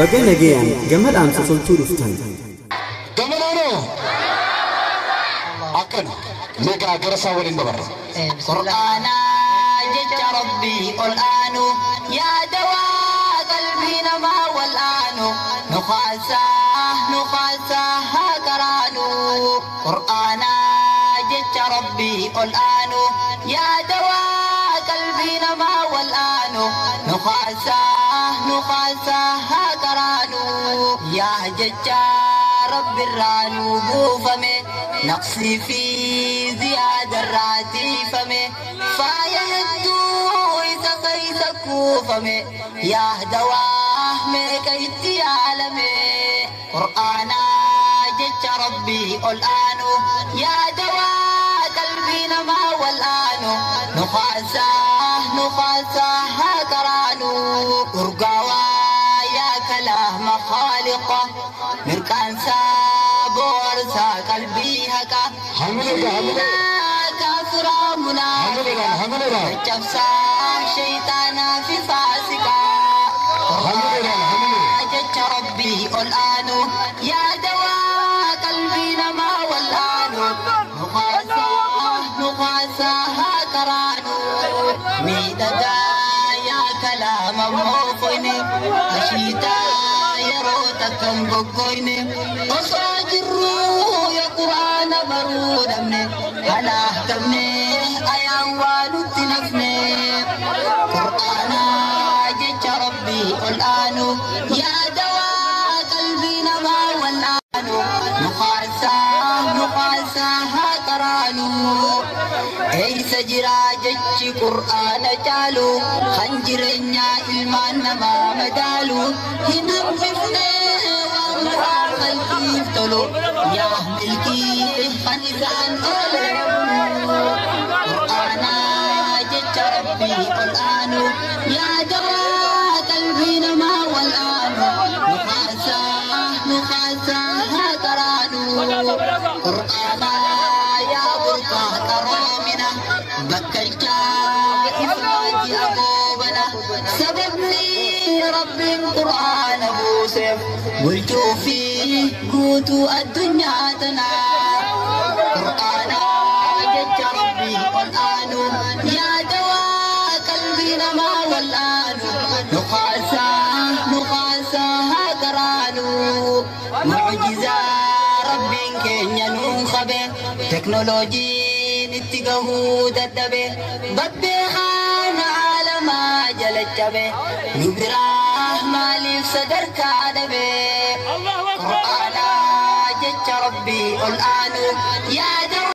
Baga nagayaan gama dhaamsa toltuu dhuftan. Gamanaanoo akkana nagaa gara isaa waliin dabarra. Qur'aana jecha Rabbii ol aanu yaa dawaa qalbii namaa wal aanu nuqaasaa nuqaasaa haa karaanu. Qur'aana jecha Rabbii ol aanu yaa dawaa qalbii namaa wal aanu nuqaasaa nuqaasaa haa karaanu. Yaa jecha Rabbi irraa nuu buufame naqsii fi ziyaada irraa tiifame faaya hedduu isa keessa kuufame yaa dawaa meeqa itti yaalame. Qur'aana jecha Rabbii ol aanu yaa dawaa qalbii namaa wal aanu nuqaasaa nuqaasaa haa karaanu. Urgaawaa yaa kalaama khaaliqa mirqaansaa boorsaa qalbii haqa kaafiraa munaafiqa caccabsaa shayxaanaa fi faasiqa. Jecha Rabbii ol aanu yaa dawaa qalbii namaa wal aanu nuqaasaa nuqaasaa haa karaanu. Miidhagaa yaa kalaama moofoyne ashiitaa yeroo takkan goggoyne osoo jirruu ya quraana baruu dhabne halaakamne ayaan waa nutti nafne. Qur'aana jecha Rabbii ol aanu yaa dawaa qalbii namaa wal aanu nuqaasaa nuqaasaa haa karaanu. Eessa jiraa jechi qur'aana caalu kan jireenyaa ilmaan namaa madaalu hin hambifne waan bu'aa qalbiif tolu yaa milkii kan isaan oole. Qur'aana jecha Rabbii ol aanu yaa dawaa qalbii namaa wal aanu nuqaasaa nuqaasaa haa karaanu. Qur'aana yaa burqaa qaroomina bakkalchaa ifaati agoobana sababni Rabbiin qur'aana buuseef bulchuu fi guutuu addunyaa tanaa. Qur'aana jecha Rabbii ol aanu yaa dawaa qalbii namaa wal aanu nuqaasaa nuqaasaa haa karaanu. Mucjizaa Rabbiin keenya nuun qabe teknooloojiin itti gahuu dadhabe babbeekaan caalamaa jala cabe nu biraa maaliif sadarkaa dhabe. Qur'aana jecha Rabbii ol aanu yaa dawaa